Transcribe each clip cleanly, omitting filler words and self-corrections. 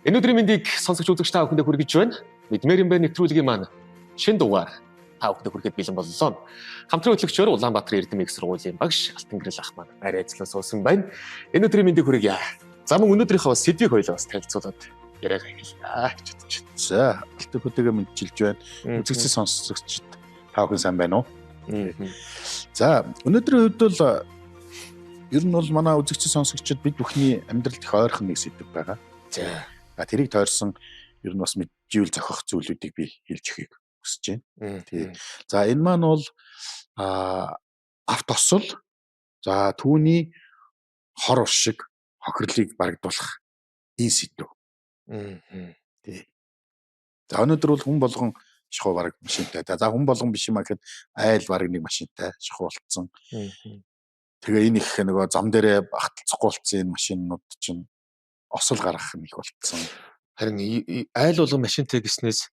Энэ өдрийн мэндийг сонсогч үзэгч та бүхэндээ хүргэж байна. Мэдмээр юм байна нэвтрүүлгийн маань шинэ дугаар та бүхэндээ хүрэхэд бэлэн боллоо. Хамтран хөтлөгчөөр Улаанбаатар Эрдэм их сургуулийн багш Алтангэрэл ах маань байр ажиллаа суусан байна. Энэ өдрийн мэндийг хүргье. За мөн өнөөдрийнхөө сэдвийг хоёлаа бас танилцуулаад яриагаа эхэлье гэж бодож байна. За, алтан хөтэйгээ мэдчилж байна. Үзэгч сонсогчид та бүхэн сайн байна уу? За, өнөөдрийн хувьд бол ер нь бол манай үзэгч сонсогчид бид бүхний амьдралд их ойрхон нэг сэдв байгаа. За. Тэрийг тойрсон ер нь бас мэдживэл зохих зүйлүүдийг би хэлж өгөхийг хүсэж байна. Тий. За, энэ маань бол автосол, за түүний хор уршиг хохирлыг барагдуулах энэ сэдв. Тий. За, өнөөдөр бол хүн болгон шахуу бараг машинтай. За, хүн болгон биш юм а гэхэд айл бараг нэг машинтай шахуу болцсон. Тэгээ энэ их нөгөө зам дээрээ багталцахгүй болцсон энэ машинууд чинь осол гаргах нь их болцсон. Харин айл болгон машинтай гэснээс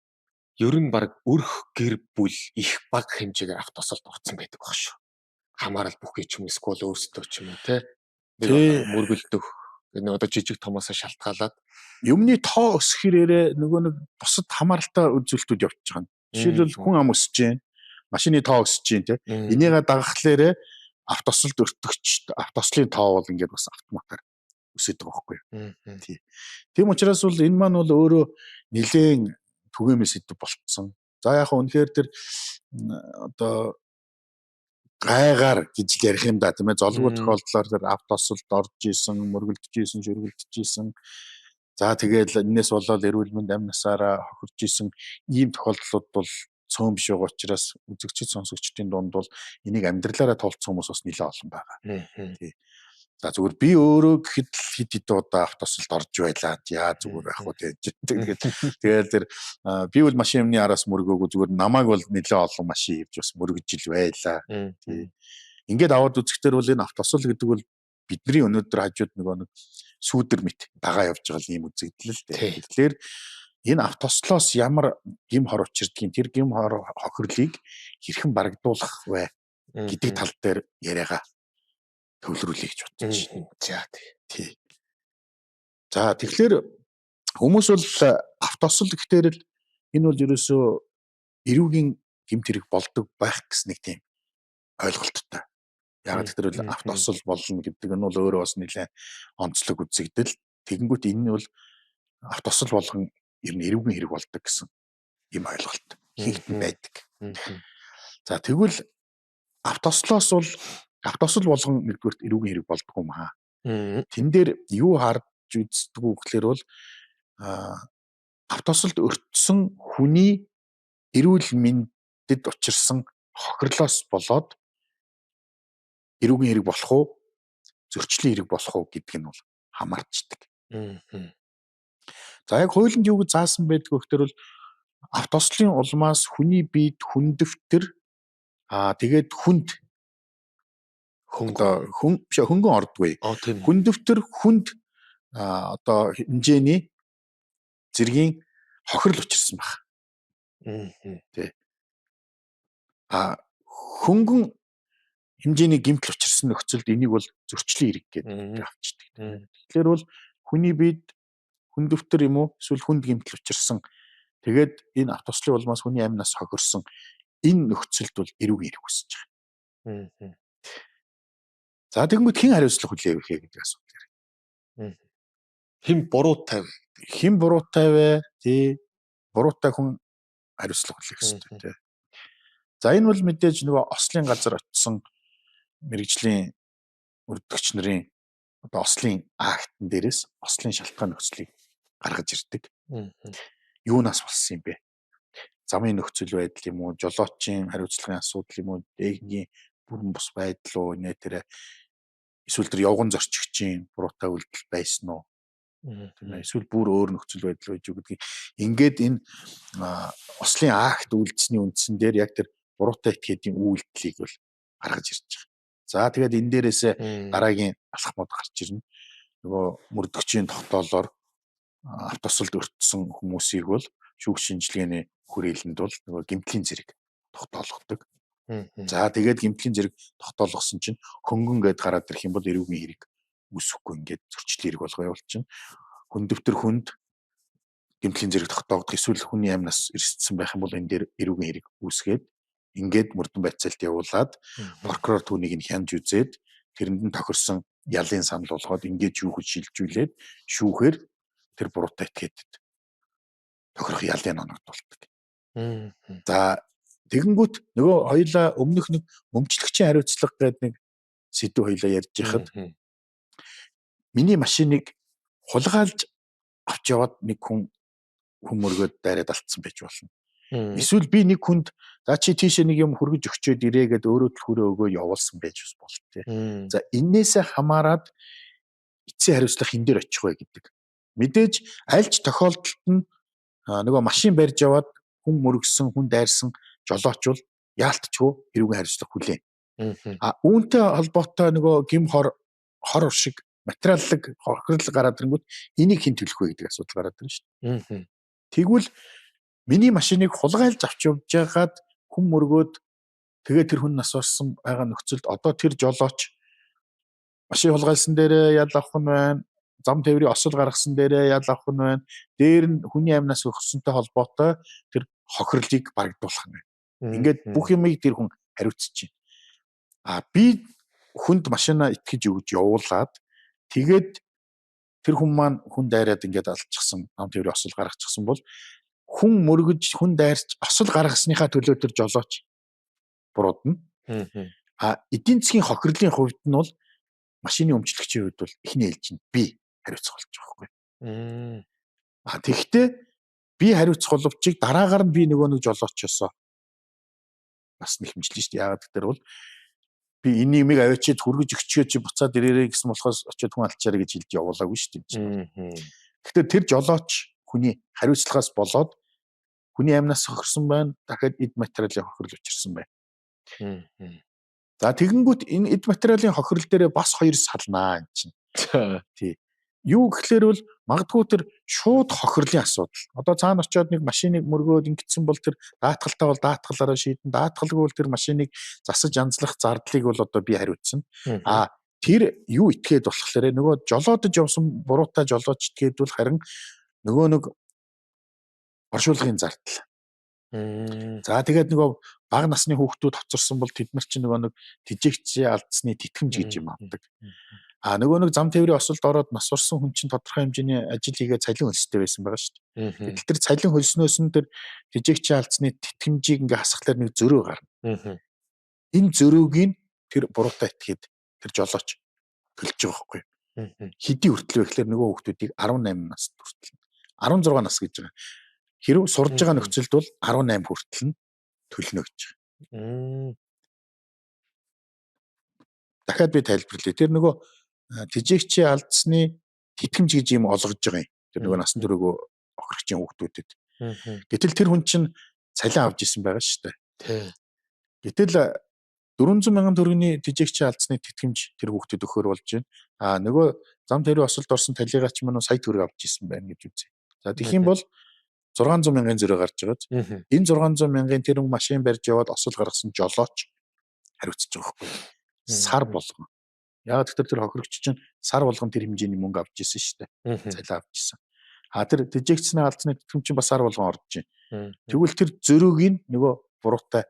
ер нь бараг өрх гэр бүл их бага хэмжээгээр автосолд орцсон байдаг баг шүү. Хамаарал бүхий ч юм эсвэл өөрсдөө ч юм уу те. Нэг мөргөлдөх энэ одоо жижиг томоосоо шалтгаалаад юмны тоо өсөх хэрээрээ нөгөө нэг бусад хамааралтай үзүүлэлтүүд явж байгаа юм. Жишээлбэл хүн ам өсөж байна. Машины тоо өсөж байна те. Энийгээ дагахлаарэ автосолд өртөгч автослын тоо бол ингээд бас автоматар өсөд байгаа байхгүй юу. Тий. Тийм учраас бол энэ маань бол өөрөө нэлээн түгээмэл сэдв болцсон. За яг үнэхээр тэр одоо гайгаар гэж л ярих юм да тийм ээ. Золгүй тохиолдлоор тэр автосолд орж исэн, мөргөлдөж исэн, шүргэлдэж исэн. За тэгэл энэс болоод эрүүл мэнд амь насаараа хохирж исэн ийм тохиолдлууд бол цөөн биш байгаа учраас үзэгчид сонсогчдын дунд бол энийг амьдралаараа тулцсан хүмүүс бас нэлээд олон байгаа. Тий. За зүгээр би өөрөө гэхэд хэд хэд удаа автосолд орж байлаа. Яа зүгээр байх вэ тэгээд тэгэл тэр би бол машин юмны араас мөргөөгүй зүгээр намайг бол нэлээд олон машин хивж бас мөргөж ил байлаа. Тий. Ингээд аваад үзэхдээ бол энэ автосол гэдэг бол бидний өнөөдөр хажууд нөгөө нэг сүүдэр мэт дагаа явж байгаа юм үзэгдэл л дээ. Тэгэхээр энэ автослоос ямар гим хор учирдгийг тэр гим хор хохирлыг хэрхэн барагдуулах вэ гэдэг тал дээр яриагаа төвлөрүүлэе гэж бодож байна. За тий. За тэгэхээр хүмүүс бол автосол гэхээр л энэ бол ерөөсөө эрүүгийн гэмт хэрэг болдог байх гэсэн нэг тийм ойлголттой. Яг тэр бол автосол болно гэдэг нь бол өөрөө бас нэлээд онцлог үзэгдэл. Тэгэнгүүт энэ нь бол автосол болгон ер нь эрүүгийн хэрэг болдог гэсэн ийм ойлголт хийгдэн байдаг. За тэгвэл автослоос бол автосол болгон нэгдүгээрт эрүүгийн хэрэг болдгоо юм аа. Тэн дээр юу харж үздэг үү гэхээр бол автосолд өртсөн хүний эрүүл мэндэд учирсан хохирлоос болоод эрүүгийн хэрэг болох уу, зөрчлийн хэрэг болох уу гэдг нь бол хамаарчдаг. За яг хуулинд юу гэж заасан байдг вэ гэхээр бол автослын улмаас хүний биед хүндөвтөр тэгээд хүнд хөнгө хүн биш хөнгөн ордгүй. Хүндөвтөр хүнд одоо хэмжээний зэргийн хохирол учирсан баг. Тий. Хөнгөн хэмжээний гэмтэл учирсан нөхцөлд энийг бол зөрчлийн хэрэг гэдэг авчдаг. Тэгэхээр бол хүний биед хүндөвтөр юм уу эсвэл хүнд гэмтэл учирсан тэгээд энэ автослын улмаас хүний амь нас хохирсон энэ нөхцөлд бол эрүүгийн хэрэг үүсэж байгаа. За тэгэнгүүт хэн хариуцлага хүлээв вэ гэдэг асуудал яриа. Хэн буруутай вэ? Хэн буруутай вэ? Тий. Буруутай хүн хариуцлага хүлээх ёстой тий. За энэ бол мэдээж нөгөө ослын газар очисон мэрэгжлийн өрдөгч нарын одоо ослын актн дээрээс ослын шалтгаан нөхцөлийг гаргаж ирдэг. Юунаас болсон юм бэ? Замын нөхцөл байдал юм уу, жолоочийн хариуцлагын асуудал юм уу, техникийн бүрэн бус байдал уу, нэ тэр эсвэл тэр явган зорчигчийн буруутай үйлдэл байсан уу? Тийм ээ. Эсвэл бүр өөр нөхцөл байдал байж үү гэдгийг ингээд энэ ослын акт үйлдэлсний үндсэн дээр яг тэр буруутай этгээдийн үйлдэлийг бол гаргаж ирж байгаа. За тэгээд энэ дээрээсээ дараагийн алхмууд гарч ирнэ. Нөгөө мөрдөгчийн тогтоолоор автосолд өртсөн хүмүүсийг бол шүүх шинжилгээний хүрээлэнд бол нөгөө гэмтлийн зэрэг тогтоолгодог. За тэгээд гэмтлийн зэрэг тогтоолгосон чинь хөнгөн гээд гараад ирэх юм бол эрүүгийн хэрэг үүсэхгүй ингээд зөрчлийн хэрэг болгоо явуулчихна. Хүндөвтөр хүнд Гэмтлийн зэрэг тогтоогдох эсвэл хүний амнаас эрсдсэн байх юм бол энэ дээр эрүүгийн хэрэг үүсгээд ингээд мөрдөн байцаалт явуулаад прокурор түүнийг нь хянаж үзээд тэрэнд нь тохирсон ялын санал болгоод ингээд шүүхэд шилжүүлээд шүүхээр тэр буруутай этгээдэд тохирох ялын оногдуулдаг. За тэгэнгүүт нөгөө хоёлаа өмнөх нэг өмчлөгчийн хариуцлага гэдэг нэг сэдв хоёлаа ярьж байхад миний машиныг хулгайлж авч яваад нэг хүн мөргөөд дайраад алдсан байж болно. Эсвэл би нэг хүнд за чи тийшээ нэг юм хүргэж өгчөөд ирээ гэдээ өөрөө түлхүүрээ өгөө явуулсан байж бас болт тий. За эннээсээ хамаарат эцсийн хариуцлага хэн дээр очих вэ гэдэг. Мэдээж альж тохиолдолд нь нөгөө машин барьж яваад хүн мөргсөн, хүн дайрсан жолооч бол яалтчгүй эрүүгийн хариуцлага хүлээн. А үүнтэй холбоотой нөгөө гим хор хор шиг материаллык хохирол гараад ирэнгүүт энийг хэн төлөх вэ гэдэг асуудал гараад ирнэ шүү дээ. Тэгвэл миний машиныг хулгайлж авч явж байгаад хүн мөргөөд тэгээ тэр хүн нас барсан байгаа нөхцөлд одоо тэр жолооч машин хулгайлсан дээрээ ял авах нь байна, зам тээврийн осол гаргасан дээрээ ял авах нь байна. Дээр нь хүний амнаас өгсөнтэй холбоотой тэр хохирлыг барагдуулах нь байна. Ингээд бүх юмыг тэр хүн хариуцж байна. А би хүнд машина итгэж өгж явуулаад тэгээд тэр хүн маань хүн дайраад ингээд алдчихсан, зам тээврийн осол гаргачихсан бол хүн мөргөж, хүн дайрч осол гаргасныхаа төлөө тэр жолооч буруудна. А эдийн засгийн хохирлын хувьд нь бол машины өмчлөгчийн хувьд бол эхний ээлжинд би хариуцах болж байгаа байхгүй. А тэгэхдээ би хариуцах боловч дараагаар нь би нөгөө нэг жолоочосоо бас нэг хэмжлэн шүү дээ. Яагаад гэхээр бол би энэ юмыг аваачаад хүргэж өгчөө чи буцаад ирээрэй гэсэн болохоос очиод хүн алчаарай гэж хэлж явуулаагүй шүү дээ. Тэгэхээр тэр жолооч хүний хариуцлагаас болоод хүний амнаас хохирсон байна. Дахиад эд материалын хохирол учирсан байна. За тэгэнгүүт энэ эд материалын хохирол дээрээ бас хоёр салнаа энэ чинь. Тий. Юу гэхлээр бол магадгүй тэр шууд хохирлын асуудал. Одоо цаана очиод нэг машиныг мөргөөд ингэсэн бол тэр даатгалтай бол даатгалаараа шийдэн, даатгалгүй бол тэр машиныг засаж янзлах зардлыг бол одоо би хариуцсан. А тэр юу итгээд болохоор нөгөө жолоодож явсан буруутай жолооч итгээд бол харин нөгөө нэг оршуулгын зардал. За тэгээд нөгөө бага насны хүүхдүүд хоцорсон бол тэд нар чинь нөгөө нэг тэжээгч алдсны тэтгэмж гэж юм авдаг. А нөгөө нэг зам тээврийн осолд ороод нас барсан хүн чинь тодорхой хэмжээний ажил хийгээ цалин хөлстэй байсан байгаа шүү дээ. Гэтэл тэр цалин хөлснөөс нь тэр тэжээгчийн алдсны тэтгэмжийг ингээ хасахлаар нэг зөрөө гарна. Энэ зөрөөг нь тэр буруутай этгээд тэр жолооч төлж байгаа байхгүй. Хэдий хүртэл вэ гэхлээр нөгөө хүүхдүүдийг 18 нас хүртэл 16 нас гэж байгаа. Хэрв сурж байгаа нөхцөлд бол 18 хүртэл нь төлнө гэж байгаа. Дахиад би тайлбарлая. Тэр нөгөө тэжээгчийн алдсны тэтгэмж гэж юм олгож байгаа юм. Тэр нөгөө насан туршиг охирогчийн хүүхдүүдэд. Гэтэл тэр хүн чинь цалин авч исэн байгаа шүү дээ. Гэтэл 400 мянган төгрөгийн тэжээгчийн алдсны тэтгэмж тэр хүүхдэд өгөхөр болж байна. А нөгөө зам тээврийн осолд орсон талигач маань сая төгрөг авч исэн байна гэж үзье. За тэгэх юм бол 600 мянган зөрөө гарч байгаа. Энэ 600 мянган тэр машин барьж яваад осол гаргасан жолооч хариуцж байгаа байхгүй. Сар болгон. Яагаад гэвэл тэр хохирогч чинь сар болгон тэр хэмжээний мөнгө авч исэн шүү дээ. Цалин авч исэн. А тэр тэжээгчний алдсны тэтгэмж чинь бас сар болгон орж байна. Тэгвэл тэр зөрөөг нь нөгөө буруутай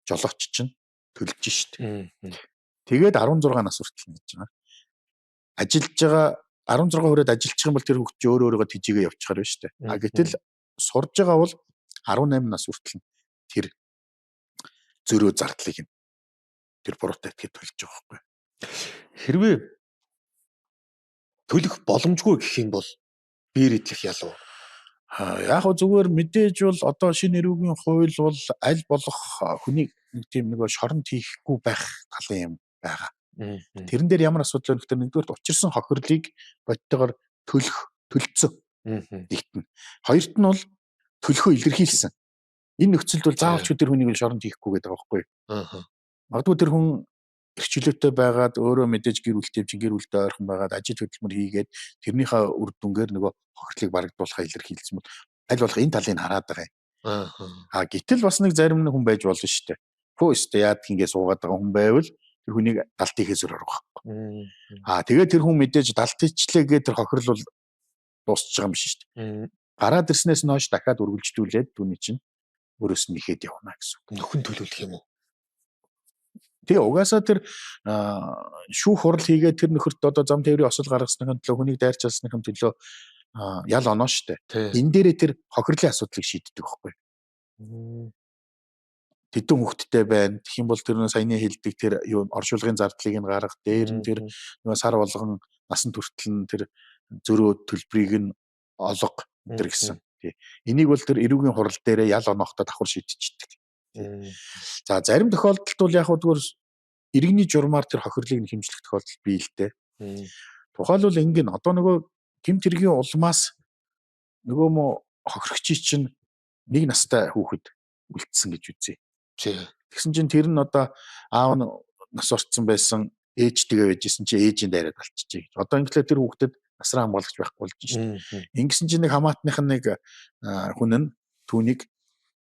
жолооч чинь төлж шүү дээ. Тэгээд 16 нас хүртэл гэж байгаа. Ажиллаж байгаа 16 хүрээд ажиллах юм бол тэр хүүхд чинь өөрөө өөрийгөө тэжээгээ явчихаар байна шүү дээ. А гэтэл сурж байгаа бол 18 нас хүртэл тэр зөрөө зардлыг нь тэр буруутай этгээд төлж байгаа байхгүй. Хэрвээ төлөх боломжгүй гэх юм бол биер идэх ялуу. Яг хөө зүгээр мэдээж бол одоо шинэ эрүүгийн хууль бол аль болох хүнийг нэг тийм нөгөө шоронд хийхгүй байх талын юм байгаа. Тэрэн дээр ямар асуудал вэ гэхээр нэгдүгээрт учирсан хохирлыг бодтойгоор төлөх төлцсөн. Нэгт нь. Хоёрт нь бол төлөхөө илэрхийлсэн. Энэ нөхцөлд бол заавал ч тэр хүнийг шоронд хийхгүй гэдэг байгаа байхгүй юу? Магадгүй тэр хүн эрх чөлөөтэй байгаад өөрөө мэдээж гэр бүлтэй чинь гэр бүлтэй ойрхон байгаад ажил хөдөлмөр хийгээд тэрнийхээ үр дүнгээр нөгөө хохирлыг барагдуулахаа илэрхийлсэн бол аль болох энэ талыг хараад байгаа юм. А гэтэл бас нэг зарим нэг хүн байж болно шүү дээ. Хөө өстэй яадаг ингээ суугаад байгаа хүн байвал тэр хүнийг далд хийхээс өөр арга байхгүй. А тэгээд тэр хүн мэдээж далд хийчлээ гэдэг тэр хохирол бол дуусчих юм биш шүү дээ. Гараад ирснээс нь хойш дахиад үргэлжлүүлээд түүний чинь өөрөөс нь нэхэд явна гэсэн үг. Нөхөн төлөвлөх юм уу? Тэгээ угаасаа тэр шүүх хурал хийгээд тэр нөхөрт одоо зам тээврийн осол гаргасныхын төлөө, хүнийг дайрч алсныхын төлөө ял оноо штэ. Энэ дээрээ тэр хохирлын асуудлыг шийддэг байхгүй. Тэдэн хүүхэдтэй байна. Тэгэх юм бол тэр нөө саяны хэлдэг тэр юу оршуулгын зардлыг нь гаргах, дээр нь тэр нөгөө сар болгон насан туртал нь тэр зөрөө төлбөрийг нь олго энэ гэсэн. Тий. Энийг бол тэр эрүүгийн хурал дээрээ ял оноохтой давхар шийдчихдэг. За зарим тохиолдолд бол яг хөө иргэний журмаар тэр хохирлыг нь хэмжлэх тохиолдол бий л дээ. Тухайлбал ингэн одоо нөгөө гэмт хэргийн улмаас нөгөө мө хохирогчийн чинь нэг настай хүүхэд үлдсэн гэж үзье. Тэгсэн чинь тэр нь одоо аав нь нас орцсон байсан, ээжтэйгээ байжсэн чи ээжийн дайраад алчжээ гэж. Одоо инглээ тэр хүүхдэд насраа хамгаалагч байхгүй болж шин. Ингэсэн чинь нэг хамаатных нь нэг хүн нь түүнийг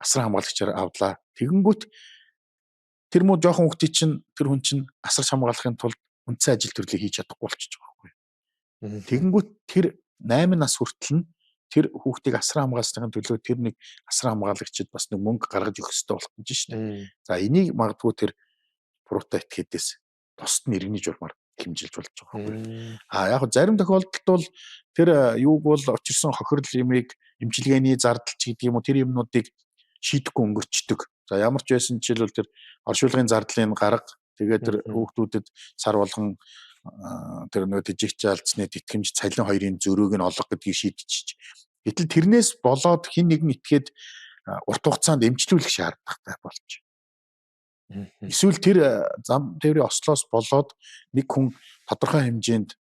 асран хамгаалагчаар авлаа. Тэгэнгүүт тэр муу жоохон хүүхдийн чинь тэр хүн чинь асарч хамгаалахын тулд үндсэн ажил төрлийг хийж чадахгүй болчихж байгаа байхгүй. Тэгэнгүүт тэр 8 нас хүртэл нь тэр хүүхдийг асран хамгаалсныхын төлөө тэр нэг асран хамгаалагчид бас нэг мөнгө гаргаж өгөх ёстой болох гэж шин. За энийг магадгүй тэр буруутай этгээдээс тусад нь иргэний журмаар хэмжилж болж байгаа байхгүй. А яг зарим тохиолдолд бол тэр юуг бол учирсан хохирол юмыг эмчилгээний зардал ч гэдэг юм уу тэр юмнуудыг шийдэхгүй өнгөрчдөг. За ямар ч байсан жишээлбэл тэр оршуулгын зардлын гарга, тэгээд тэр хүүхдүүдэд сар болгон тэр нөгөө тэжигч алдсны тэтгэмж цалин хоёрын зөрүүг нь олго гэдгийг шийдчихэж. Гэтэл тэрнээс болоод хин нэгэн итгээд урт хугацаанд эмчлүүлэх шаардлагатай болж. Эсвэл тэр зам тээврийн ослоос болоод нэг хүн тодорхой хэмжээнд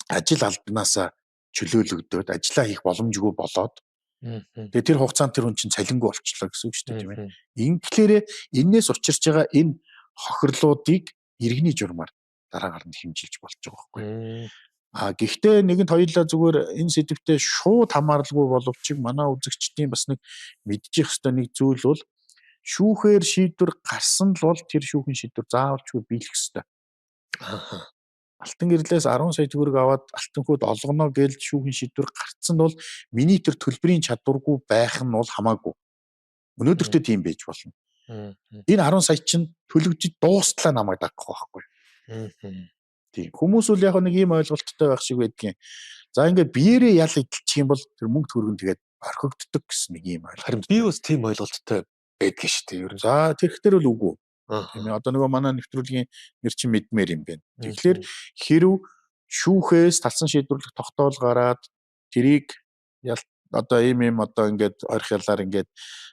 ажил албанаасаа чөлөөлөгдөөд ажиллаа хийх боломжгүй болоод тэгээ тэр хугацаанд тэр хүн чинь цалингүй болчихлоо гэсэн үг шүү дээ, тийм ээ. Инглээрээ энээс учирч байгаа энэ хохирлуудыг иргэний журмаар дараагаар нь хэмжилж болж байгаа байхгүй. А гэхдээ нэгэнт хоёулаа зүгээр энэ сэдвтэ шууд хамааралгүй боловч манай үзэгчдийн бас нэг мэдчих ёстой нэг зүйл бол шүүхээр шийдвэр гарсан л бол тэр шүүхэн шийдвэр заавалчгүй биелэх ёстой. Алтан гэрлээс 10 сая төгрөг аваад алтан хүүд олгоно гэж шүүхэн шийдвэр гарцсан бол миний тэр төлбөрийн чадваргүй байх нь бол хамаагүй. Өнөөдөртөө тийм байж болно. Энэ 10 сая чинь төлөгдөж дуустлаа намайг дагах байхгүй. Тийм. Хүмүүс бол яг нэг ийм ойлголттой байх шиг байдгийн. За ингээд биеэрээ ял идэлчих юм бол тэр мөнгө төгрөг нь тэгээд орхигддог гэсэн нэг ийм ойлголт. Харин би бас тийм ойлголттой байдгийн шүү дээ ер нь. За тэгэхтэр бол үгүй. Тийм ээ. Одоо нөгөө манай нэвтрүүлгийн нэр чинь мэдмээр юм байна. Тэгэхээр хэрв шүүхээс талсан шийдвэрлэх тогтоол гараад тэрийг ял одоо ийм ийм одоо ингээд ойрох ялаар ингээд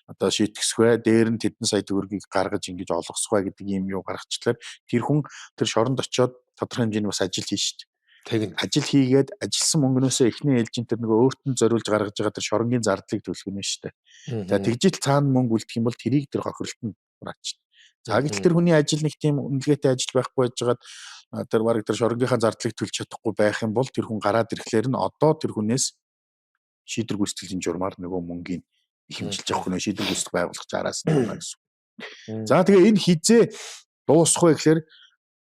одоо шийтгэсгүй, дээр нь тэдэн сая төгрөгийг гаргаж ингэж олгосгүй гэдэг ийм юу гаргачлаар тэр хүн тэр шоронд очиод тодорхой хэмжээний бас ажил хийн шүү дээ. Тэгнь. Ажил хийгээд ажилласан мөнгнөөсөө эхний ээлжийн тэр нөгөө өөрт нь зориулж гаргаж байгаа тэр шоронгийн зардлыг төлөх нь шүү дээ. За тэгжил цаана мөнгө үлдэх юм бол тэрийг тэр хохирлт нь хураачна. За гэтэл тэр хүний ажил нэг тийм үнэлгээтэй ажил байхгүй байжгаад тэр бараг тэр шоронгийнхаа зардлыг төлж чадахгүй байх юм бол тэр хүн гараад ирэхлээр нь одоо тэр хүнээс шийдвэр гүйцэтгэлийн журмаар нөгөө мөнгийг хэмжилж авах нэ шийдвэр гүйцэтгэх байгууллага араас нь байна гэсэн. За тэгээ энэ хизээ дуусах вэ гэхээр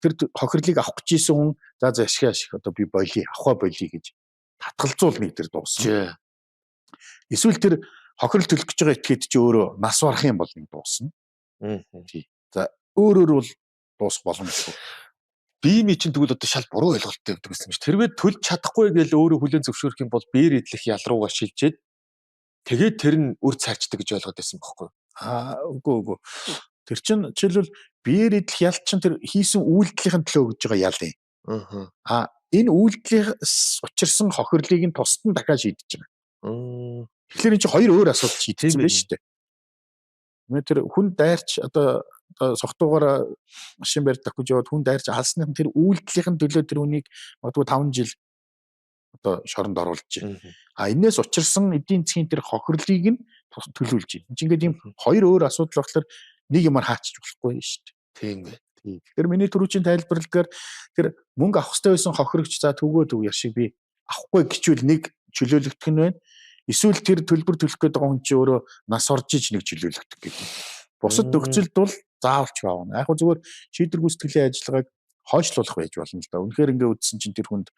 тэр хохирлыг авах гэж исэн хүн за за ашиг ашиг одоо би болий авахаа болий гэж татгалзуул нэг тэр дуусна. Эсвэл тэр хохирол төлөх гэж байгаа этгээд чи өөрөө нас барах юм бол нэг дуусна. Тий. За өөрөөр бол дуусах боломжгүй. Би ми чинь тэгвэл одоо шал буруу ойлголттой явдаг гэсэн юм чи. Тэрвээ төлж чадахгүй гэж өөрөө хүлээн зөвшөөрөх юм бол биер идэх ял руугаа шилжээд тэгээд тэр нь үр цайрчдаг гэж ойлгоод байсан байхгүй юу? Аа үгүй үгүй. Тэр чинь жишээлбэл биер идэх ял чинь тэр хийсэн үйлдэлийнхэн төлөө өгж байгаа ял юм. Аа энэ үйлдлийн учирсан хохирлыг нь тусад нь дахиад шийдэж байгаа. Тэгэхээр энэ чинь хоёр өөр асуудал шийдсэн байна шүү дээ. Мэ тэр хүн дайрч одоо согтуугаар машин барьд давхиж яваад хүн дайрч алсных нь тэр үйлдэлийнхэн төлөө тэр хүнийг магадгүй 5 жил одоо шоронд оруулж байна. А энээс учирсан эдийн засгийн тэр хохирлыг нь төлөвлөж байна. Энд чинь ингээд ийм хоёр өөр асуудал болохоор нэг юмар хаачиж болохгүй шүү дээ. Тийм ээ. Тэгэхээр миний түрүүчийн тайлбарлагаар тэр мөнгө авах хэрэгтэй байсан хохирогч за төгөө төв яр шиг би авахгүй гэчвэл нэг чөлөөлөгдөх нь байна. Эсвэл тэр төлбөр төлөх гээд байгаа хүн чинь өөрөө нас орж иж нэг чөлөөлөгдөх гэдэг. Бусад нөхцөлд бол заавалч авна. Яг зүгээр шийдвэр гүйцэтгэлийн ажиллагааг хойшлуулах байж болно л да. Үнэхээр ингээ үдсэн чинь тэр хүнд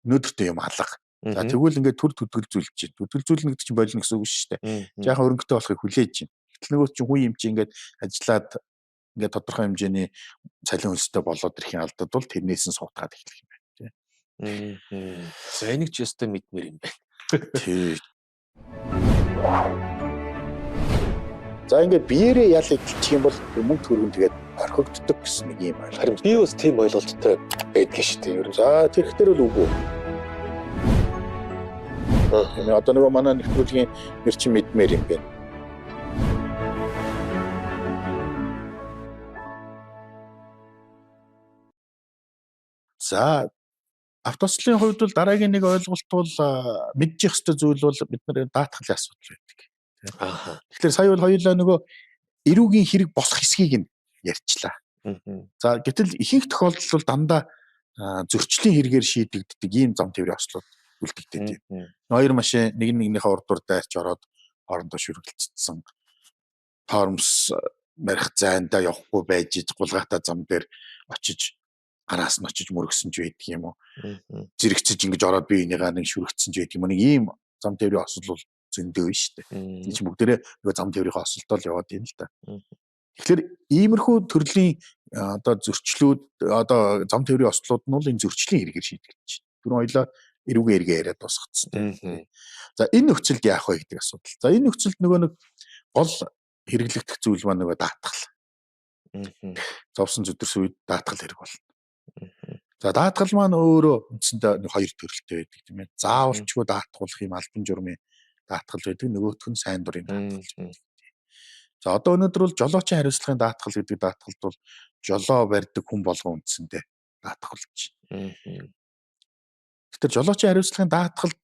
өнөөдөртөө юм алга. За тэгвэл ингээд төр төдгөл зүйлж чинь. Төдгөл зүйлнэ гэдэг чинь болно гэсэн үг шүү дээ. Жаахан өрөнгөтэй болохыг хүлээж чинь. Гэтэл нөгөө чинь хүн юм чи ингээд ажиллаад ингээд тодорхой хэмжээний цалин хөлстэй болоод ирэхин алдад бол тэрнээс нь суутгаад эхлэх юм байна тий. За энийг ч ёстой мэдмээр юм байна. Тий. За ингээд биеэрээ ял идэлчих юм бол мөнгө төгрөг нь тэгээд орхигддог гэсэн нэг юм ойлголт. Харин би бас тийм ойлголттой байдгийн шүү дээ. Ер нь. За тэрхтэр бол үгүй. Одоо нөгөө манай нэвтрүүлгийн нэр чинь мэдмээр юм байна. За автослын хувьд бол дараагийн нэг ойлголт бол мэдчих ёстой зүйл бол бид нар даатгалын асуудал байдаг. Тэгэхээр сая бол хоёулаа нөгөө эрүүгийн хэрэг босох хэсгийг нь ярьчлаа. За гэтэл ихэнх тохиолдолд бол дандаа зөрчлийн хэрэгээр шийдэгддэг ийм зам тээврийн ослууд үлдэгдээд байна. Хоёр машин нэг нэгнийхээ урд дур дайрч ороод хоорондоо шүргэлцсэн. Тормоз барих зайндаа явахгүй байж иж гулгаатай зам дээр очиж араас нь очиж мөргсөн ч байдаг юм уу. Зэрэгцэж ингэж ороод би энийгээ нэг шүргцсэн ч байдаг юм уу. Нэг ийм зам тээврийн осол бол зөндөө байна шүү дээ. Энэ чинь бүгдээрээ нөгөө зам тээврийн осолтоо л яваад байна л да. Тэгэхээр иймэрхүү төрлийн одоо зөрчлүүд одоо зам тээврийн ослууд нь бол энэ зөрчлийн хэрэгээр шийдэгдэж байна. Түрүүн хоёлаа эрүүгийн эргээ яриад дуусгацсан. За энэ нөхцөлд яах вэ гэдэг асуудал. За энэ нөхцөлд нөгөө нэг гол хэрэглэгдэх зүйл маань нөгөө даатгал. Зовсон зүдэрсэн үед даатгал хэрэг болно. За даатгал маань өөрөө үндсэндээ нэг хоёр төрөлтэй байдаг тийм ээ. Заавалчгүй даатгуулах юм албан журмын даатгал байдаг. Нөгөөх нь сайн дурын даатгал байдаг. За одоо өнөөдөр бол жолоочийн хариуцлагын даатгал гэдэг даатгалд бол жолоо барьдаг хүн болгон үндсэндээ даатгалж. Тэгэхээр жолоочийн хариуцлагын даатгалд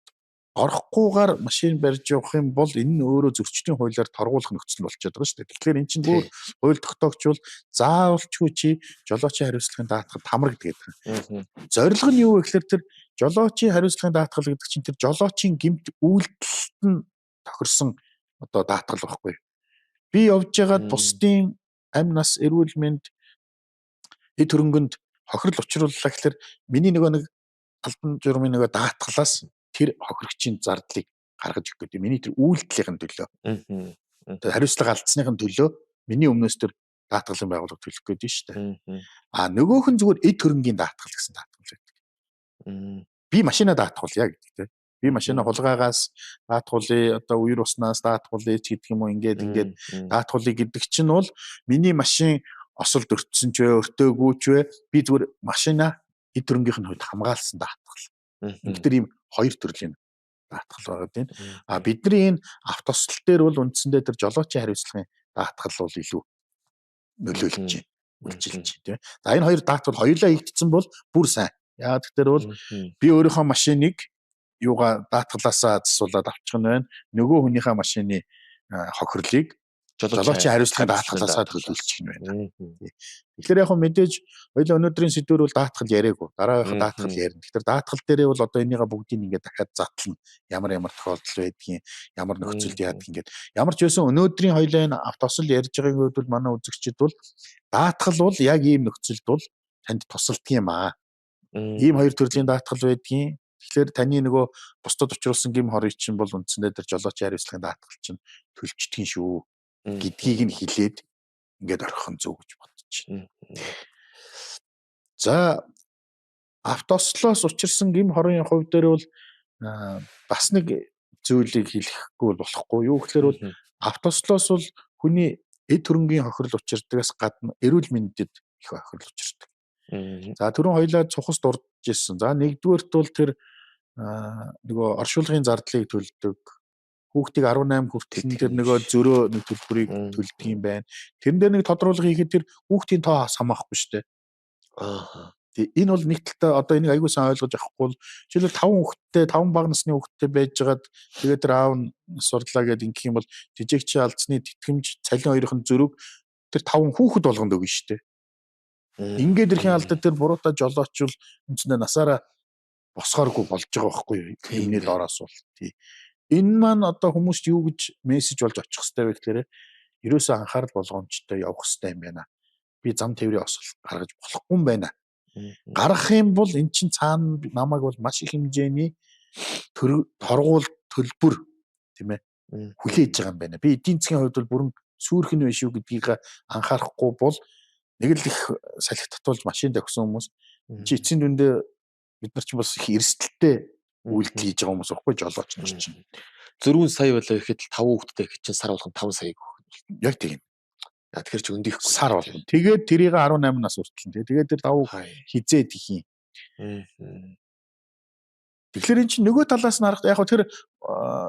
орохгүйгээр машин барьж явах юм бол энэ нь өөрөө зөрчлийн хуулиар торгуулах нөхцөл болчиход байгаа шүү дээ. Тэгэхээр эн чинь бүр хууль тогтоогч бол заавалчгүй чи жолоочийн хариуцлагын даатгалд хамрагддаг гэдэг. Зорилго нь юу вэ гэхээр тэр жолоочийн хариуцлагын даатгал гэдэг чинь тэр жолоочийн гэмт үйлдэлт нь тохирсон одоо даатгал байхгүй. Би явж байгаад бусдын амь нас, эрүүл мэнд, эд хөрөнгөнд хохирол учрууллаа гэхээр миний нөгөө нэг албан журмын нөгөө даатгалаас тэр хохирогчийн зардлыг гаргаж өгөх гэдэг. Миний тэр үйлдэлийнхэн төлөө. Тэр хариуцлага алдсныхын төлөө миний өмнөөс тэр даатгалын байгууллага төлөх гэдэг нь шүү дээ. А нөгөөх нь зүгээр эд хөрөнгийн даатгал гэсэн даатгал байдаг. Би машина даатгуулъя гэдэг тийм. Би машина хулгайгаас даатгуулъя, одоо үер уснаас даатгуулъя ч гэдэг юм уу, ингээд ингээд даатгуулъя гэдэг чинь бол миний машин осолд өртсөн ч вэ, өртөөгүй ч вэ, би зүгээр машина эд хөрөнгийнх нь хувьд хамгаалсан даатгал. Ингээд ийм хоёр төрлийн даатгал байгаа тийм. А бидний энэ автосол дээр бол үндсэндээ тэр жолоочийн хариуцлагын даатгал бол илүү нөлөөлж байна, үйлчилж байна тийм. За энэ хоёр даатгал хоёулаа хийгдсэн бол бүр сайн. Яагаад гэхээр бол би өөрийнхөө машиныг юугаа даатгалаасаа засуулаад авчих нь байна. Нөгөө хүнийхээ машины хохирлыг жолоочийн хариуцлагын даатгалаасаа төлөвлөчих нь байна. Тэгэхээр яг хөө мэдээж хоёул өнөөдрийн сэдвэр бол даатгал яриаггүй. Дараагийнхаа даатгал ярина. Тэгэхээр даатгал дээрээ бол одоо энийгээ бүгдийг ингээд дахиад затлана. Ямар ямар тохиолдол байдгийг, ямар нөхцөлд яадаг ингээд. Ямар ч байсан өнөөдрийн хоёулаа энэ автосол ярьж байгаагийн хувьд бол манай үзэгчид бол даатгал бол яг ийм нөхцөлд бол танд тусалдаг юм аа. Ийм хоёр төрлийн даатгал байдгийг. Тэгэхээр таны нөгөө бусдад учруулсан гэм хорыг чинь бол үндсэндээ тэр жолоочийн хариуцлагын даатгал чинь төлждөг шүү гэдгийг нь хэлээд ингээд орхих нь зөв гэж бодож байна. За автослоос учирсан гэм хорын хувь дээр бол бас нэг зүйлийг хэлэхгүй болохгүй. Юу гэхээр бол автослоос бол хүний эд хөрөнгийн хохирол учирдагаас гадна эрүүл мэндэд их хохирол учирдаг. За түрүүн хоёлаа цухас дурдж ирсэн. За нэгдүгээрт бол тэр нөгөө оршуулгын зардлыг төлдөг. Хүүхдийг 18 хүртэл нь тэр нөгөө зөрөө нэг төлбөрийг төлдөг юм байна. Тэрэн дээр нэг тодруулга хийхэд тэр хүүхдийн тоо хамаахгүй шүү дээ. Аа. Тэг энэ бол нэг талдаа одоо энийг аягүй сайн ойлгож авахгүй бол жишээлбэл 5 хүүхэдтэй 5 бага насны хүүхэдтэй байжгаад тэгээд тэр аав нь нас орлаа гэдээ ингэх юм бол жижигч алдсны тэтгэмж цалин хоёрын зөрүүг тэр 5 хүүхэд болгонд өгнө шүү дээ. Ингээд ирэхин алдаа тэр буруутай жолоочвол үндсэндээ насаараа босгооргүй болж байгаа байхгүй юу? Юмны доороос бол тий. Энэ маань одоо хүмүүст юу гэж мессеж болж очих хэвтэй вэ гэхээр ерөөсөө анхаарал болгоомжтой явах хэвтэй юм байна. Би зам тээврийн осол гаргаж болохгүй юм байна. Гаргах юм бол эн чинь цаана намайг бол маш их хэмжээний торгуул төлбөр тийм ээ хүлээж байгаа юм байна. Би эдийн засгийн хувьд бол бүрэн сүүрхэн биш үү гэдгийг анхаарахгүй бол нэг л их салхи татуулж машин давхсан хүмүүс чи эцсийн дүндээ бид нар ч бас их эрсдэлтэй үйлдэл хийж байгаа хүмүүс байхгүй жолооч нар чинь. 4 сая болоо ихэд л 5 хүүхэдтэй ихэд чинь сар болгон 5 сая өгөх. Яг тийм. Тэгэхээр чи өндихгүй сар болгон. Тэгээд тэрийг 18 нас хүртэл. Тэгээд тэр 5 хизээд их юм. Тэгэхээр эн чинь нөгөө талаас нь харахад яг хөө тэр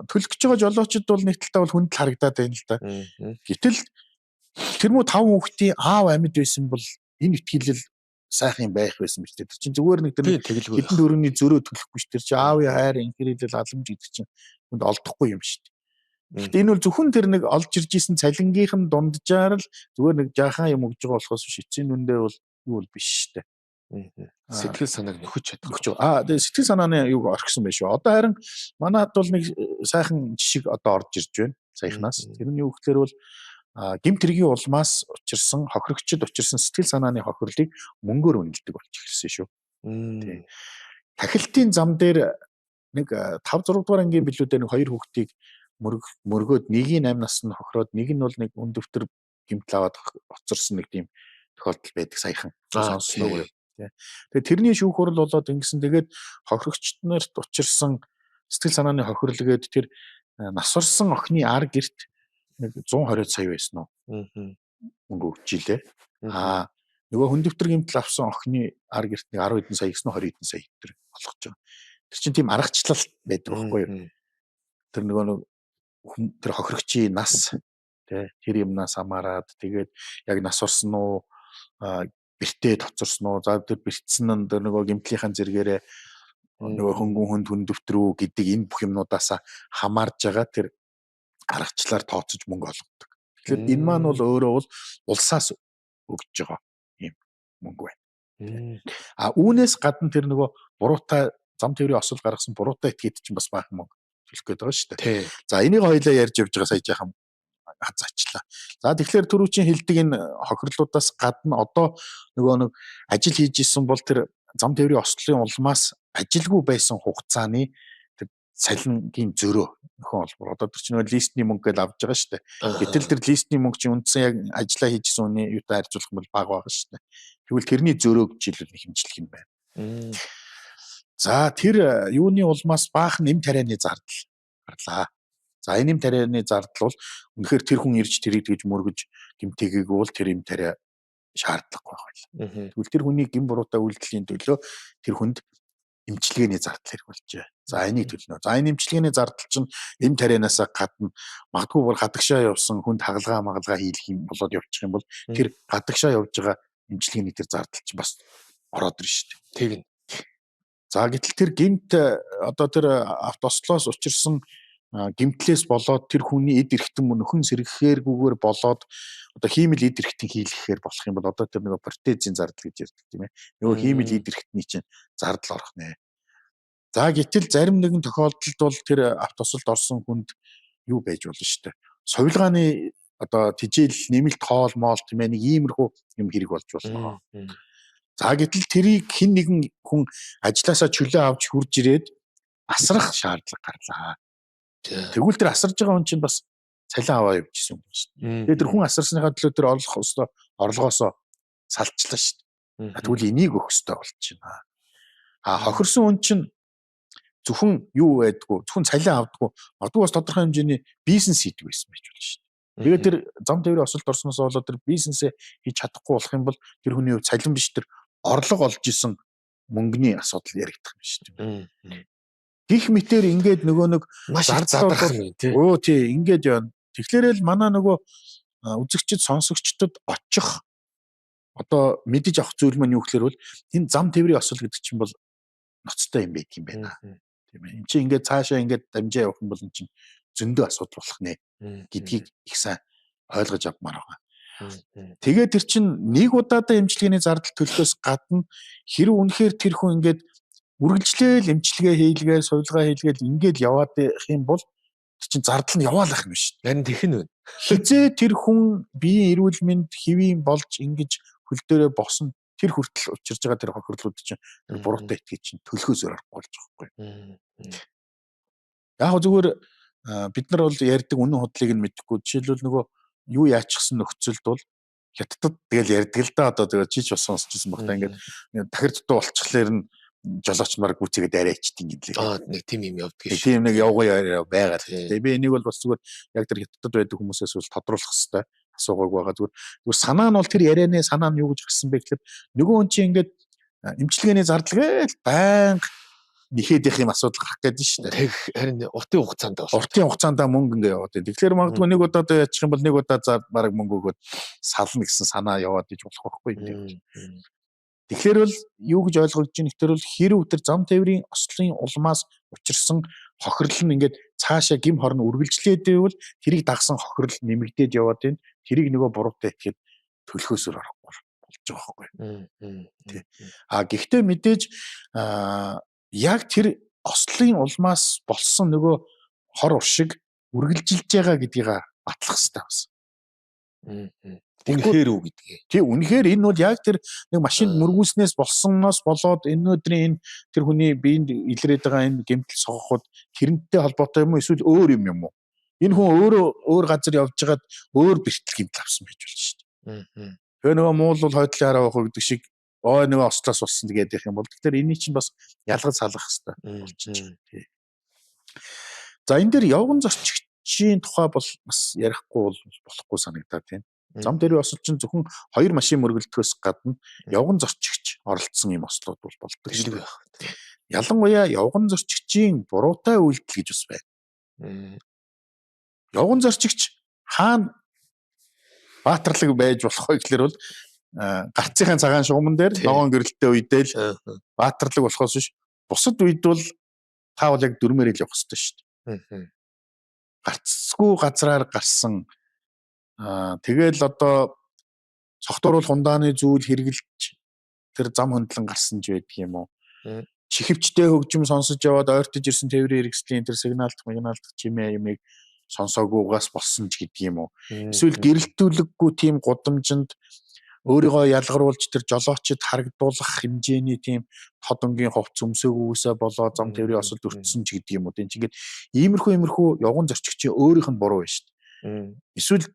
төлөх гэж байгаа жолоочд бол нэг талдаа бол хүндэл харагдаад байна л да. Гэтэл тэр муу 5 хүүхдийн аав амьд байсан бол энэ ихтгэлэл сайхан юм байх байсан биз дээ. Тэр чинь зүгээр нэг тэр хэдэн төгрөгийн зөрөө төлөхгүй ш. Тэр чинь аавын хайр инхэрэлэл халамж гэдэг чинь хүнд олдохгүй юм шүү дээ. Гэхдээ энэ бол зөвхөн тэр нэг олж ирж исэн цалингийнх нь дунджаар л зүгээр нэг жаахан юм өгж байгаа болохоос биш эцсийн дүндээ бол юу бол биш шүү дээ. Сэтгэл санааг нөхөж чадах. Нөхөж. Тэгээ сэтгэл санааны юг орхисон байх шүү. Одоо харин манайд бол нэг сайхан жишг одоо орж ирж байна. Саяхнаас. Тэр нь юу гэхээр бол гэмт хэргийн улмаас учирсан хохирогчд учирсан сэтгэл санааны хохирлыг мөнгөөр үнэлдэг болж эхэлсэн шүү. Тийм. Тахилтын зам дээр нэг 5 6 дугаар ангийн билүүдээр нэг хоёр хүүхдийг мөргөөд нэгийг 8 нас нь хохироод нэг нь бол нэг үн дэвтэр гэмтэл аваад хоцорсон нэг тийм тохиолдол байдаг саяхан сонссон уу? Тэгээ тэрний шүүх хурал болоод ингэсэн тэгээд хохирогчд нарт учирсан сэтгэл санааны хохирол гээд тэр нас орсон охины ар герт нэг 120 сая байсан уу? Мөнгө өгч илээ. Нөгөө хүндөвтөр гэмтэл авсан охины ар герт нэг 10 хэдэн сая гэсэн 20 хэдэн сая тэр олгож байгаа. Тэр чинь тийм аргачлал байдаг байхгүй юу? Тэр нөгөө нэг тэр хохирогчийн нас тий тэр юмнаас хамаарат тэгээд яг нас орсон уу бэртээ тоцорсон уу за тэр бэртсэн нь нөгөө гэмтлийнхэн зэргээрээ нөгөө хөнгөн хүнд хүндөвтрүү гэдэг энэ бүх юмнуудаас хамаарж байгаа тэр аргачлалаар тооцож мөнгө олгодог. Тэгэхээр энэ маань бол өөрөө бол улсаас өгж байгаа юм мөнгө байна. А үүнээс гадна тэр нөгөө буруутай зам тээврийн осол гаргасан буруутай этгээд чинь бас баахан мөнгө төлөх гээд байгаа шүү дээ. За энийг хоёлаа ярьж явж байгаа сая жаахан хазаачлаа. За тэгэхээр түрүүчийн хэлдэг энэ хохирлуудаас гадна одоо нөгөө нэг ажил хийж исэн бол тэр зам тээврийн ослын улмаас ажилгүй байсан хугацааны тэр цалингийн зөрөө нөхөн олбор. Одоо тэр чинь нөгөө листний мөнгө гэж авч байгаа шүү дээ. Гэтэл тэр листний мөнгө чинь үндсэн яг ажиллаа хийжсэн үний юутай харьцуулах юм бол бага байгаа шүү дээ. Тэгвэл тэрний зөрөөг жишээлбэл хэмжлэх юм байна. За тэр юуны улмаас баахан нэм тарианы зардал гарлаа. За энэ нэм тарианы зардал бол үнэхээр тэр хүн ирж тэрийг тэгж мөргөж гэмтээгээгүй бол тэр эм тариа шаардлагагүй байх байлаа. Тэгвэл тэр хүний гэм буруутай үйлдэлийн төлөө тэр хүнд эмчилгээний зардал хэрэг болжээ. За энийг төлнө. За энэ эмчилгээний зардал чинь эм тарианаасаа гадна магадгүй бүр гадагшаа явсан хүнд хагалгаа магалгаа хийлэх юм болоод явчих юм бол тэр гадагшаа явж байгаа эмчилгээний тэр зардал чинь бас ороод ирнэ шүү дээ. Тэгнь. За гэтэл тэр гэмт одоо тэр автослоос учирсан гэмтлээс болоод тэр хүний эд эрхтэн мөн нөхөн сэргэхээргүйгээр болоод одоо хиймэл эд эрхтэн хийлгэхээр болох юм бол одоо тэр нөгөө протезийн зардал гэж ярьдаг тийм ээ. Нөгөө хиймэл эд эрхтний чинь зардал орох нэ. За гэтэл зарим нэгэн тохиолдолд бол тэр автосолд орсон хүнд юу байж болно шүү дээ. Сувилгааны одоо тижэл нэмэлт хоол моол тийм ээ нэг иймэрхүү юм хэрэг болж болно. За гэтэл тэрийг хэн нэгэн хүн ажилласаа чөлөө авч хурж ирээд асрах шаардлага гарлаа. Тэгвэл тэр асарж байгаа хүн чинь бас цалин аваа явж исэн юм шүү дээ. Тэгээд тэр хүн асарсныхаа төлөө тэр олох ёстой орлогоосоо салчлаа шүү дээ. Тэгвэл энийг өгөх ёстой болчихно. А хохирсон хүн чинь зөвхөн юу байдгүй, зөвхөн цалин авдаггүй, магадгүй бас тодорхой хэмжээний бизнес хийдэг байсан байж болно шүү дээ. Тэгээд тэр зам тээврийн осолд орсноос болоод тэр бизнесээ хийж чадахгүй болох юм бол тэр хүний хувьд цалин биш тэр орлого олж исэн мөнгөний асуудал яригдах юм шүү дээ. Гэх мэтэр ингээд нөгөө нэг маш их задрах юм тий. Өө тий ингээд явна. Тэгэхээр л манай нөгөө үзэгчд сонсогчдод очих одоо мэдэж авах зүйл маань юу гэхээр бол энэ зам тээврийн осол гэдэг чинь бол ноцтой юм байт юм байна. Тийм ээ. Энд чинь ингээд цаашаа ингээд дамжаа явах юм бол эн чинь зөндөө асуудал болох нэ гэдгийг их сайн ойлгож авмаар байгаа. Тэгээд тэр чинь нэг удаадаа эмчилгээний зардал төлөхөөс гадна хэрэг үнэхээр тэр хүн ингээд үргэлжлээл эмчилгээ хийлгээ, сувилгаа хийлгээл ингээд яваад их юм бол тэр чинь зардал нь яваалах юм шүү дээ. Харин тэгэх нь байна. Хизээ тэр хүн биеийн эрүүл мэнд хэвийн болж ингэж хөл дээрээ босон тэр хүртэл учирж байгаа тэр хохирлууд чинь тэр буруутай этгээд чинь төлөхөөс өөр аргагүй болж байгаа байхгүй. Яг зүгээр бид нар бол ярьдаг үнэн худлыг нь мэдэхгүй. Жишээлбэл нөгөө юу яачихсан нөхцөлд бол хятадд тэгэл ярьдаг л да, одоо тэгээ чич бас сонсчихсан баг та, ингээд тахир дутуу болчихлоор нь жолооч нар гүцээгээд арайчдیں гэдэг. Аа, нэг тийм юм явдаг шүү. Тийм нэг явгаа байгаа. Тэгээ би энийг бол бас зүгээр яг тэр хятадд байдаг хүмүүсээс бол тодруулах хэвээр асуугааг байгаа. Зүгээр санаа нь бол тэр ярианы санаа нь юу гэж гарсан бэ гэхээр нөгөө хүн чинь ингээд эмчилгээний зардал гээл байнга нэхэд их юм асуудал гарах гээд нь шүү дээ. Тэг харин уртын хугацаанд бол. Уртын хугацаанд мөнгө ингээ яваад байна. Тэгэхээр магадгүй нэг удаа яачих юм бол нэг удаа за бараг мөнгө өгөөд сална гэсэн санаа яваад иж болох байхгүй. Тэгэхээр бол юу гэж ойлгогдож байна гэхээр бол хэрв тэр зам тээврийн ослын улмаас учирсан хохирол нь ингээд цаашаа гим хорн үргэлжлээд байвал тэрийг дагсан хохирол нэмэгдээд яваад байна. Тэрийг нөгөө буруутай итгэхэд төлөхөөс өөр аргагүй болж байгаа байхгүй. Тий. А гэхдээ мэдээж яг тэр ослын улмаас болсон нөгөө хор уршиг үргэлжилж байгаа гэдгийг батлах хэрэгтэй бас. Үнэхээр үү гэдгийг. Тий, үнэхээр энэ бол яг тэр нэг машинд мөргүүлснээс болсоноос болоод энэ өдрийн энэ тэр хүний биеинд илрээд байгаа энэ гэмтэл согоход тэрнтэй холбоотой юм уу эсвэл өөр юм юм уу? Энэ хүн өөрөө өөр газар явж байгаад өөр бэртэл гэмтэл авсан байж болж шүү дээ. Тэгээ нөгөө муул бол хойдлын хараа авах гэдэг шиг ой нөгөө ослоос болсон гэдэг юм бол тэгэхээр энийг чинь бас ялгаж салгах хэрэгтэй болчих. Тий. За энэ дээр явган зорчигчийн тухай бол бас ярихгүй бол болохгүй санагдаад байна. Зам дээрийн осол чинь зөвхөн хоёр машин мөргөлдөхөөс гадна явган зорчигч оролцсон юм ослууд бол болдог шүү дээ. Ялангуяа явган зорчигчийн буруутай үйлдэл гэж бас байна. Явган зорчигч хаана баатарлаг байж болох вэ гэхлээр бол гарцынхаа цагаан шугаман дээр ногоон гэрэлтэй үедээ л баатарлаг болохоос биш, бусад үед бол та бол яг дүрмээр л явах ёстой шүү дээ. Гарцгүй газраар гарсан. Тэгэл одоо цогтууруул хундааны зүйл хэрэгжилж тэр зам хөндлөн гарсан ч байдаг юм уу. Чихвчтэй хөгжим сонсож яваад ойртож ирсэн тээврийн хэрэгслийн тэр сигналдах, мигналдах чимээ юмыг сонсоогүйгаас болсон ч гэдэг юм уу. Эсвэл гэрэлтүүлэггүй тийм гудамжинд өөрийгөө ялгаруулж тэр жолоочд харагдуулах хэмжээний тийм тод өнгийн хувц өмсөөгүйгээсээ болоо зам тээврийн осолд өртсөн ч гэдэг юм уу. Энд чинь ингээд иймэрхүү явган зорчигчийн өөрийнх нь буруу байна шүү дээ. Эсвэл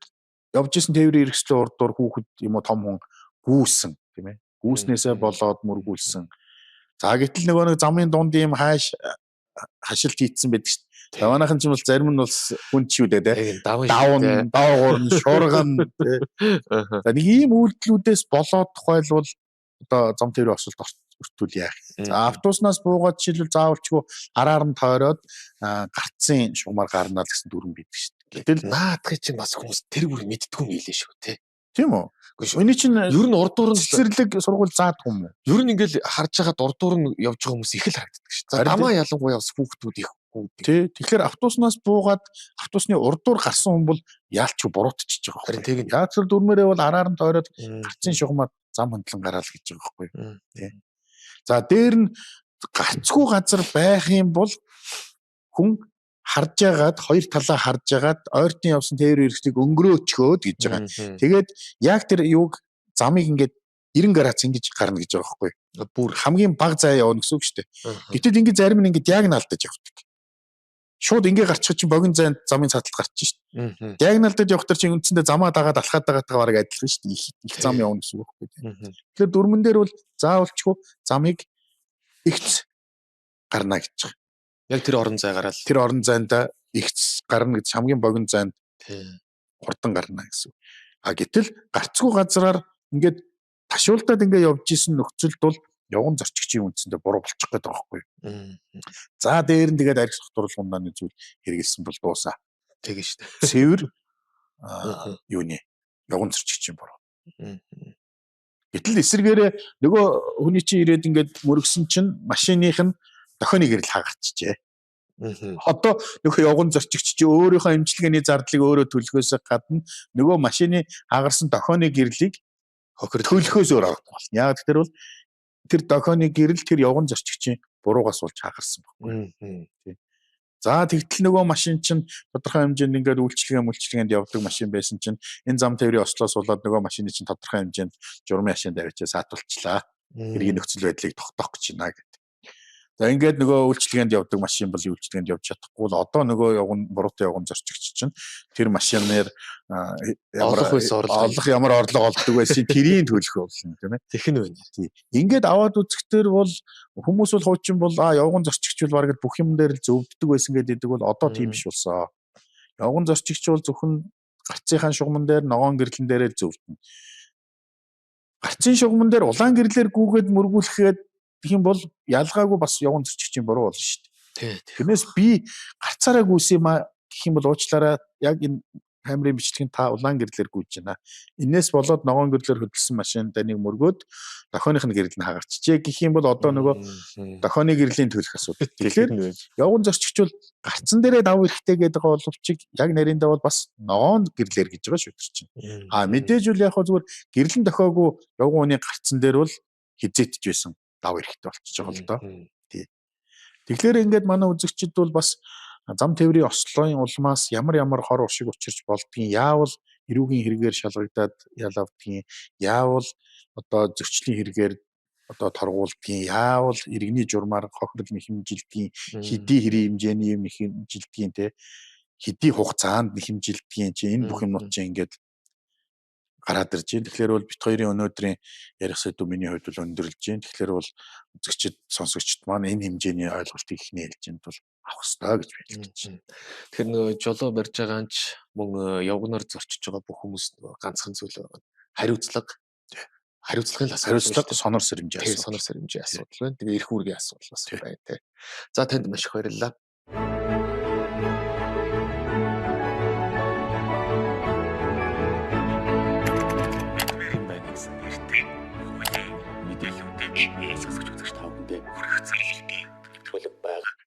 явж исэн тээврийн хэрэгслийн урдуур хүүхэд юм уу том хүн гүүсэн тийм ээ. Гүүснээсээ болоод мөргүүлсэн. За гэтэл нөгөө нэг замын дунд ийм хайш хашилт хийцэн байдаг шүү дээ. Манайхан ч юм бол зарим нь бол хүн ч юу дээ те. Давн, доогуур нь, шуурган те. За нэг ийм үйлдэлүүдээс болоод тухайлбал одоо зам тээврийн осолд өртүүл яах. За автобуснаас буугаад жишээлбэл заавалчгүй араар нь тойроод гарцын шугамар гарна л гэсэн дүрм байдаг шүү дээ. Гэтэл наадахыг чинь бас хүмүүс тэр бүр мэддэггүй юм билээ шүү те. Тийм үү? Үгүй чинь ер нь урдуур нь цэцэрлэг сургууль заадаг юм уу? Ер нь ингээл харж байгаад урдуур нь явж байгаа хүмүүс их л харагддаг шүү. За дамаа ялангуяа бас хүүхдүүд их гүдэг. Тий. Тэгэхээр автобуснаас буугаад автобусны урдуур гарсан хүн бол яалч буруутчихж байгаа байхгүй. Харин тэг. Яг л дүрмээрээ бол араар нь тойроод гарцын шугамар зам хөндлөн гараал гэж байгаа байхгүй. Тий. За дээр нь гарцгүй газар байх юм бол хүн харж яагаад хоёр талаа харж яагаад ойртон явсан тээврийн хэрэгслийг өнгөрөөчхөөд гэж байгаа. Тэгээд яг тэр юуг замыг ингээд 90 градус ингэж гарна гэж байгаа байхгүй. Бүр хамгийн бага зай явна гэсэн үг шүү дээ. Гэтэл ингээд зарим нь ингээд диагоналдаж явдаг. Шууд ингээ гарчих чинь богино зайд замын цааталд гарчих шүү дээ. Диагоналдаж явах төр чинь үндсэндээ замаа дагаад алхаад дагаатайгаа бараг адилхан шүү дээ. Их зам явна гэсэн үг байхгүй. Тэгэхээр дүрмэн дээр бол заавалчгүй замыг ихц гарна гэж байгаа. Яг тэр орон зай гараал. Тэр орон зайнда ихц гарна гэж хамгийн богино зайд хурдан гарна гэсэн. А гэтэл гарцгүй газраар ингээд ташуулдаад ингээд явж исэн нөхцөлд бол явган зорчигчийн үндсэндээ буруу болчих гээд байгаа байхгүй. За дээр нь тэгээд арх сохтууруулах ундааны зүйл хэрэгэлсэн бол дуусаа. Тэгэн шүү дээ. Цэвэр юуны явган зорчигчийн буруу. Гэтэл эсэргээрээ нөгөө хүний чинь ирээд ингээд мөргсөн чинь машиных нь дохионы гэрэл хаагарчжээ. Одоо нөгөө явган зорчигч чи өөрийнхөө эмчилгээний зардлыг өөрөө төлөхөөс гадна нөгөө машины хагарсан дохионы гэрлийг төлөхөөс өөр аргагүй болно. Яг тэр бол тэр дохионы гэрэл тэр явган зорчигчийн буруугаас болж хагарсан байхгүй. Тий. За тэгтэл нөгөө машин чинь тодорхой хэмжээнд ингээд үйлчилгээнд явдаг машин байсан чинь энэ зам тээврийн ослоос болоод нөгөө машины чинь тодорхой хэмжээнд журмын ашинд авчиж саатуулчлаа. Хэргийн нөхцөл байдлыг тогтоох гэж байна гэдэг. За ингээд нөгөө үйлчилгээнд явдаг машин бол үйлчилгээнд явж чадахгүй л одоо нөгөө явган буруутай явган зорчигч чинь тэр машинаар ямар олох ямар орлого олдог байсан тэрийн төлөх болно тийм ээ. Тэгэх нь байна. Тий. Ингээд аваад үзэхтэр бол хүмүүс бол хуучин бол явган зорчигч бол бараг бүх юм дээр л зөвддөг байсан гэдэг бол одоо тийм биш болсон. Явган зорчигч бол зөвхөн гарцынхаа шугамн дээр ногоон гэрлэн дээрээ л зөвдөнө. Гарцын шугамн дээр улаан гэрлээр гүгээд мөргүүлэхэд гэх юм бол ялгаагүй бас явган зорчигчийн буруу болно шүү дээ. Тэрнээс би гарцаараа гүйсэн юм а гэх юм бол уучлаарай яг энэ камерын бичлэгийн та улаан гэрлээр гүйж байна. Энээс болоод ногоон гэрлээр хөдөлсөн машин таныг мөргөөд дохионых нь гэрэл нь хагарчжээ гэх юм бол одоо нөгөө дохионы гэрлийн төлөх асуудал. Тэгэхээр явган зорчигч бол гарцан дээрээ давуу эрэхтэй гэдэг боловч яг нариндаа бол бас ногоон гэрлээр гэж байгаа шүү тэр чинь. А мэдээж үл яг хөө зүгээр гэрлэн дохиогүй явган хүний гарцан дээр бол хизээдэж байсан давуу эрэхтэй болчихж байгаа л доо. Тий. Тэгэхээр ингээд манай үзэгчид бол бас зам тээврийн ослын улмаас ямар ямар хор уршиг учирч болдгийг, яавал эрүүгийн хэрэгээр шалгагдаад ял авдгийг, яавал одоо зөрчлийн хэрэгээр одоо торгуулдгийг, яавал иргэний журмаар хохирол нэхэмжилдгийг, хэдий хэрийн хэмжээний юм нэхэмжилдгийг, те хэдий хугацаанд нэхэмжилдгийг чи энэ бүх юмнууд чи ингээд гараад ирж байна. Тэгэхээр бол бит хоёрын өнөөдрийн ярих сэдв миний хувьд бол өндөрлөж байна. Тэгэхээр бол үзэгчид, сонсогчд маань энэ хэмжээний ойлголтыг ихний ээлжинд бол авах ёстой гэж би хэлж байна. Тэгэхээр нөгөө жолоо барьж байгаа нь ч мөн явганаар зорчиж байгаа бүх хүмүүс нөгөө ганцхан зүйл байгаа. Хариуцлага. Хариуцлагын л асуудал. Хариуцлага, сонор сэрэмжийн асуудал. Сонор сэрэмжийн асуудал байна. Тэгээ эрх үүргийн асуудал бас байна те. За танд маш их баярлалаа.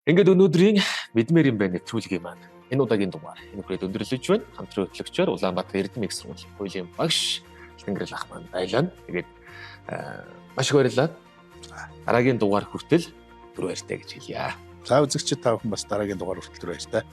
Ингээд өнөөдрийн мэдмээр юм байна нэвтрүүлгийн маань энэ удаагийн дугаар энэ хүрээд өндөрлөж байна. Хамтран хөтлөгчөөр Улаанбаатар Эрдэм их сургуулийн хуулийн багш Алтангэрэл ах маань байлаа. Тэгээд маш их баярлалаа. Дараагийн дугаар хүртэл түр баяртай гэж хэлье. За үзэгчид та бүхэн бас дараагийн дугаар хүртэл түр баяртай.